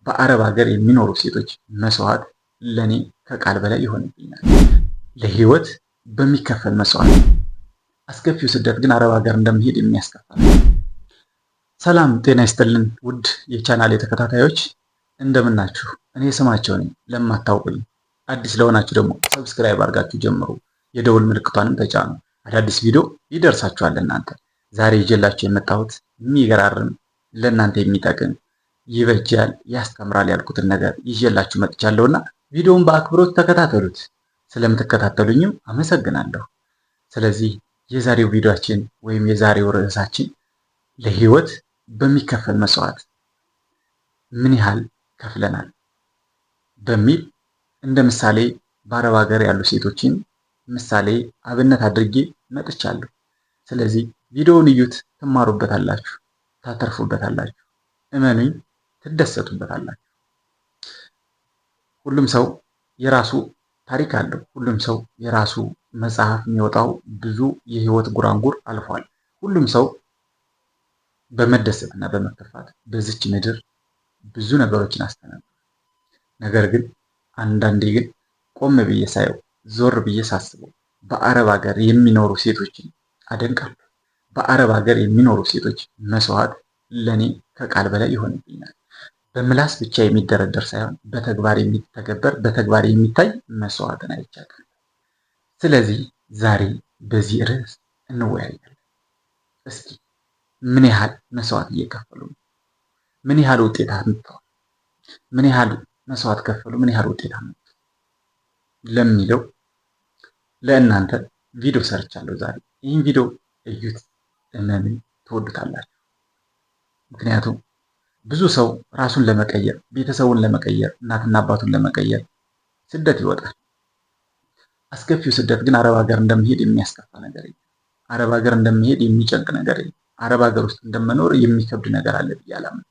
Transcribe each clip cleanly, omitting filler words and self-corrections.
በአረብ ሀገር የሚኖሩ ሴቶች መስዋዕት ለእኔ ከቃል በላይ ይሆንብኛል። ለህይወት በሚከፈል መስዋዕት። አስከፊው ስደት ግን አረብ ሀገር እንደሚሄድ የሚያስከፋ ነው። ሰላም ጤና ይስጥልን ውድ የቻናሌ ተከታታዮች እንደምናችሁ። እኔ ስማቸው ነኝ። ለማታውቁኝ አዲስ ለሆናችሁ ደግሞ subscribe አድርጋችሁ ጀምሩ፣ የደውል ምልክቷንም ተጫኑ። አዳዲስ ቪዲዮ ይደርሳችኋል። እናንተ ዛሬ ይዤላችሁ የመጣሁት የሚገራርም ለእናንተ የሚጠቅም ይበጃል፣ ያስተምራል ያልኩትን ነገር ይዤላችሁ መጥቻለሁና ቪዲዮውን በአክብሮት ተከታተሉት። ስለምትከታተሉኝም አመሰግናለሁ። ስለዚህ የዛሬው ቪዲዮአችን ወይም የዛሬው ርዕሳችን ለህይወት በሚከፈል መስዋዕት ምን ያህል ከፍለናል በሚል እንደ ምሳሌ በአረብ ሀገር ያሉ ሴቶችን ምሳሌ አብነት አድርጌ መጥቻለሁ። ስለዚህ ቪዲዮውን እዩት፣ ትማሩበታላችሁ፣ ታተርፉበታላችሁ። እመኑኝ ትደሰቱበታላችሁ። ሁሉም ሰው የራሱ ታሪክ አለው። ሁሉም ሰው የራሱ መጽሐፍ የሚወጣው ብዙ የህይወት ጉራንጉር አልፏል። ሁሉም ሰው በመደሰት እና በመከፋት በዚች ምድር ብዙ ነገሮችን አስተናግዷል። ነገር ግን አንዳንዴ ግን ቆም ብዬ ሳየው ዞር ብዬ ሳስበው በአረብ ሀገር የሚኖሩ ሴቶችን አደንቃለሁ። በአረብ ሀገር የሚኖሩ ሴቶች መስዋዕት ለእኔ ከቃል በላይ ይሆንብኛል። በምላስ ብቻ የሚደረደር ሳይሆን በተግባር የሚተገበር በተግባር የሚታይ መስዋዕትን አይቻለሁ። ስለዚህ ዛሬ በዚህ ርዕስ እንወያያለን። እስኪ ምን ያህል መስዋዕት እየከፈሉ ነው? ምን ያህል ውጤት አምጥተዋል? ምን ያህል መስዋዕት ከፈሉ? ምን ያህል ውጤት አመጡ? ለሚለው ለእናንተ ቪዲዮ ሰርቻለሁ ዛሬ። ይህን ቪዲዮ እዩት፣ እመኑኝ ትወዱታላችሁ። ምክንያቱም ብዙ ሰው ራሱን ለመቀየር ቤተሰቡን ለመቀየር እናትና አባቱን ለመቀየር ስደት ይወጣል። አስከፊው ስደት ግን አረብ ሀገር እንደሚሄድ የሚያስከፋ ነገር የለም። አረብ ሀገር እንደሚሄድ የሚጨንቅ ነገር የለም። አረብ ሀገር ውስጥ እንደመኖር የሚከብድ ነገር አለ ብዬ አላምንም።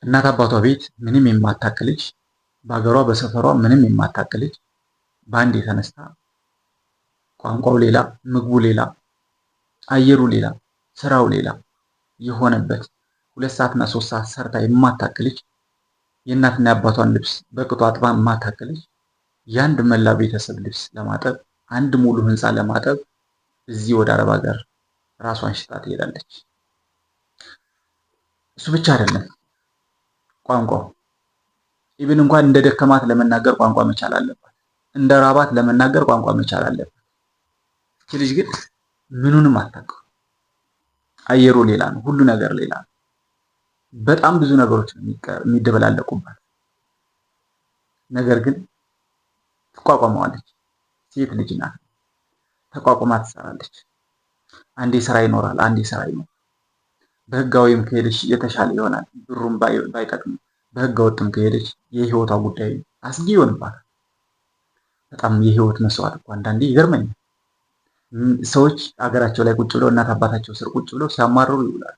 እናት አባቷ ቤት ምንም የማታውቅ ልጅ፣ በሀገሯ በሰፈሯ ምንም የማታውቅ ልጅ በአንድ የተነሳ ቋንቋው ሌላ፣ ምግቡ ሌላ፣ አየሩ ሌላ፣ ስራው ሌላ የሆነበት 2 ሰዓትና 3 ሰዓት ሰርታ የማታውቅ ልጅ፣ የእናትና የአባቷን ልብስ በቅጡ አጥባ የማታውቅ ልጅ የአንድ መላ ቤተሰብ ልብስ ለማጠብ አንድ ሙሉ ህንፃ ለማጠብ እዚህ ወደ አረብ ሀገር ራሷን ሽጣ ትሄዳለች። እሱ ብቻ አይደለም፣ ቋንቋው ኢብን እንኳን እንደ ደከማት ለመናገር ቋንቋ መቻል አለባት። እንደ ራባት ለመናገር ቋንቋ መቻል አለባት። እቺ ልጅ ግን ምኑንም አታውቅም። አየሩ ሌላ ነው፣ ሁሉ ነገር ሌላ ነው። በጣም ብዙ ነገሮች ነው የሚደበላለቁባት። ነገር ግን ትቋቋመዋለች። ሴት ልጅ ናት። ተቋቁማ ትሰራለች። አንዴ ስራ ይኖራል፣ አንዴ ስራ ይኖራል። በህጋዊም ከሄደች የተሻለ ይሆናል፣ ብሩም ባይጠቅምም። በህገ ወጥም ከሄደች የህይወቷ ጉዳይ አስጊ ይሆንባታል። በጣም የህይወት መስዋዕት እኮ አንዳንዴ ይገርመኛል። ሰዎች አገራቸው ላይ ቁጭ ብለው እናት አባታቸው ስር ቁጭ ብለው ሲያማርሩ ይውላሉ።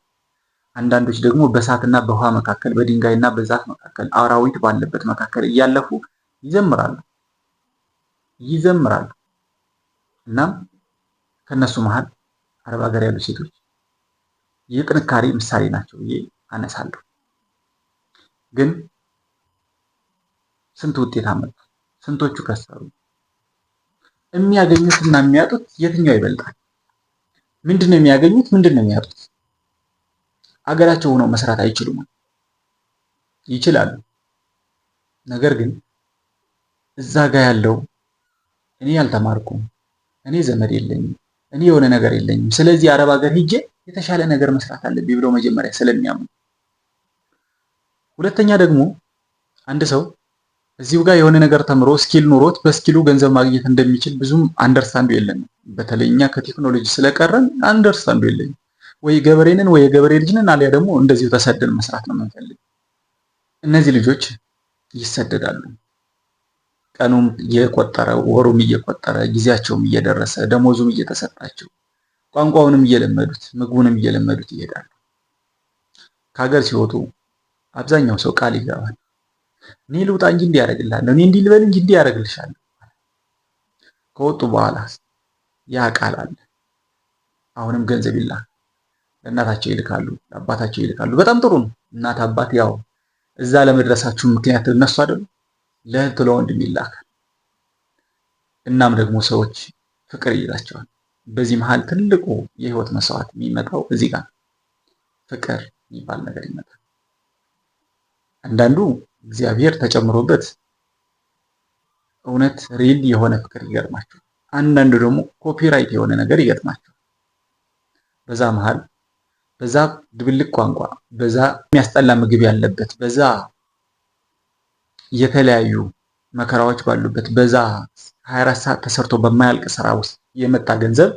አንዳንዶች ደግሞ በእሳትና በውሃ መካከል በድንጋይና በዛፍ መካከል አራዊት ባለበት መካከል እያለፉ ይዘምራሉ ይዘምራሉ። እናም ከነሱ መሀል አረብ ሀገር ያሉ ሴቶች የጥንካሬ ምሳሌ ናቸው ብዬ አነሳለሁ። ግን ስንት ውጤት አመጡ? ስንቶቹ ከሰሩ? የሚያገኙት እና የሚያጡት የትኛው ይበልጣል? ምንድን ነው የሚያገኙት? ምንድን ነው የሚያጡት? አገራቸው ሆነው መስራት አይችሉም? ይችላሉ። ነገር ግን እዛ ጋ ያለው እኔ አልተማርኩም፣ እኔ ዘመድ የለኝም፣ እኔ የሆነ ነገር የለኝም፣ ስለዚህ አረብ ሀገር ሂጄ የተሻለ ነገር መስራት አለብኝ ብለው መጀመሪያ ስለሚያምኑ፣ ሁለተኛ ደግሞ አንድ ሰው እዚሁ ጋር የሆነ ነገር ተምሮ skill ኑሮት በ skill ኡ ገንዘብ ማግኘት እንደሚችል ብዙም understand ኡ የለንም። በተለይ እኛ ከቴክኖሎጂ ስለቀረን understand ኡ የለኝም። ወይ ገበሬ ነን ወይ የገበሬ ልጅ ነን፣ አሊያ ደግሞ እንደዚሁ ተሰደን መስራት ነው የምንፈልግ። እነዚህ ልጆች ይሰደዳሉ። ቀኑም እየቆጠረ ወሩም እየቆጠረ ጊዜያቸውም እየደረሰ ደሞዙም እየተሰጣቸው ቋንቋውንም እየለመዱት ምግቡንም እየለመዱት ይሄዳሉ። ከሀገር ሲወጡ አብዛኛው ሰው ቃል ይገባል። እኔ ልውጣ እንጂ እንዲህ ያደርግልሃለሁ፣ እኔ እንዲህ ልበል እንጂ እንዲህ ያደርግልሻለሁ። ከወጡ በኋላ ያ ቃል አለ። አሁንም ገንዘብ ይላል። ለእናታቸው ይልካሉ፣ ለአባታቸው ይልካሉ። በጣም ጥሩ ነው። እናት አባት ያው እዛ ለመድረሳችሁ ምክንያት እነሱ አይደሉ? ለእህት ለወንድም ይላካል። እናም ደግሞ ሰዎች ፍቅር ይይዛቸዋል። በዚህ መሀል ትልቁ የህይወት መስዋዕት የሚመጣው እዚህ ጋር ፍቅር የሚባል ነገር ይመጣል። አንዳንዱ እግዚአብሔር ተጨምሮበት እውነት real የሆነ ፍቅር ይገጥማቸዋል። አንዳንዱ ደግሞ copyright የሆነ ነገር ይገጥማቸዋል። በዛ መሀል፣ በዛ ድብልቅ ቋንቋ፣ በዛ የሚያስጠላ ምግብ ያለበት፣ በዛ የተለያዩ መከራዎች ባሉበት፣ በዛ 24 ሰዓት ተሰርቶ በማያልቅ ስራ ውስጥ የመጣ ገንዘብ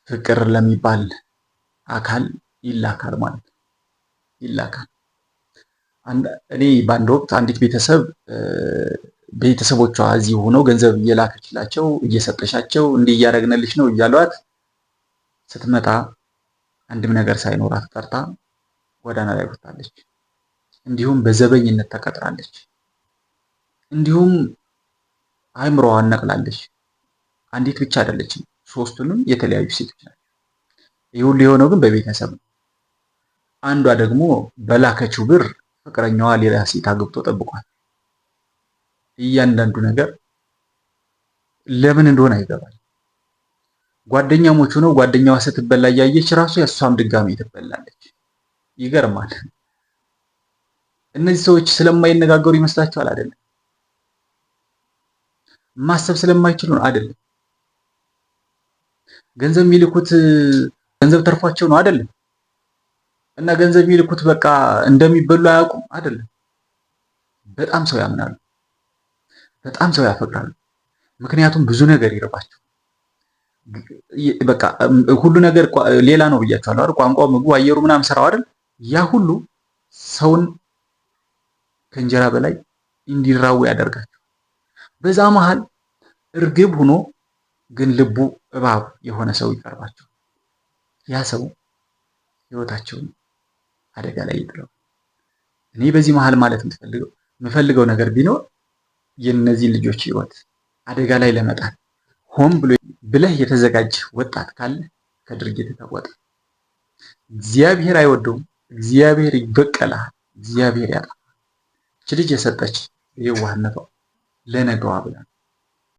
ፍቅር ለሚባል አካል ይላካል ማለት ነው። ይላካል። እኔ በአንድ ወቅት አንዲት ቤተሰብ ቤተሰቦቿ እዚህ ሆነው ገንዘብ እየላከችላቸው፣ እየሰጠሻቸው፣ እንዲህ እያደረግንልሽ ነው እያሏት ስትመጣ አንድም ነገር ሳይኖራት ቀርታ ጎዳና ላይ ወጥታለች። እንዲሁም በዘበኝነት ተቀጥራለች። እንዲሁም አይምሮዋን ነቅላለች። አንዲት ብቻ አይደለችም፣ ሶስቱንም የተለያዩ ሴቶች ናቸው። ይህ ሁሉ የሆነው ግን በቤተሰብ ነው። አንዷ ደግሞ በላከችው ብር ፍቅረኛዋ ሌላ ሴት አግብቶ ጠብቋል። እያንዳንዱ ነገር ለምን እንደሆነ አይገባል። ጓደኛሞች ሆነው ጓደኛዋ ስትበላ እያየች ራሱ የእሷም ድጋሚ ትበላለች። ይገርማል። እነዚህ ሰዎች ስለማይነጋገሩ ይመስላችኋል? አይደለም። ማሰብ ስለማይችሉ ነው? አይደለም። ገንዘብ የሚልኩት ገንዘብ ተርፏቸው ነው? አይደለም። እና ገንዘብ የሚልኩት በቃ እንደሚበሉ አያውቁም? አይደለም። በጣም ሰው ያምናሉ። በጣም ሰው ያፈቅራሉ። ምክንያቱም ብዙ ነገር ይርባቸው። በቃ ሁሉ ነገር ሌላ ነው ብያቸዋለሁ አይደል? ቋንቋው፣ ምግቡ፣ አየሩ ምናምን ስራው አይደል? ያ ሁሉ ሰውን ከእንጀራ በላይ እንዲራቡ ያደርጋቸው። በዛ መሃል እርግብ ሆኖ ግን ልቡ እባብ የሆነ ሰው ይቀርባቸው። ያ ሰው ህይወታቸውን አደጋ ላይ ይጥለው። እኔ በዚህ መሃል ማለት የምፈልገው ነገር ቢኖር የእነዚህ ልጆች ህይወት አደጋ ላይ ለመጣል ሆን ብሎ ብለህ የተዘጋጀ ወጣት ካለ ከድርጊት ተቆጠብ። እግዚአብሔር አይወደውም። እግዚአብሔር ይበቀልሃል። እግዚአብሔር ያጠፋል። እች ልጅ የሰጠች የዋህነቷ ለነገዋ ብላ ነው።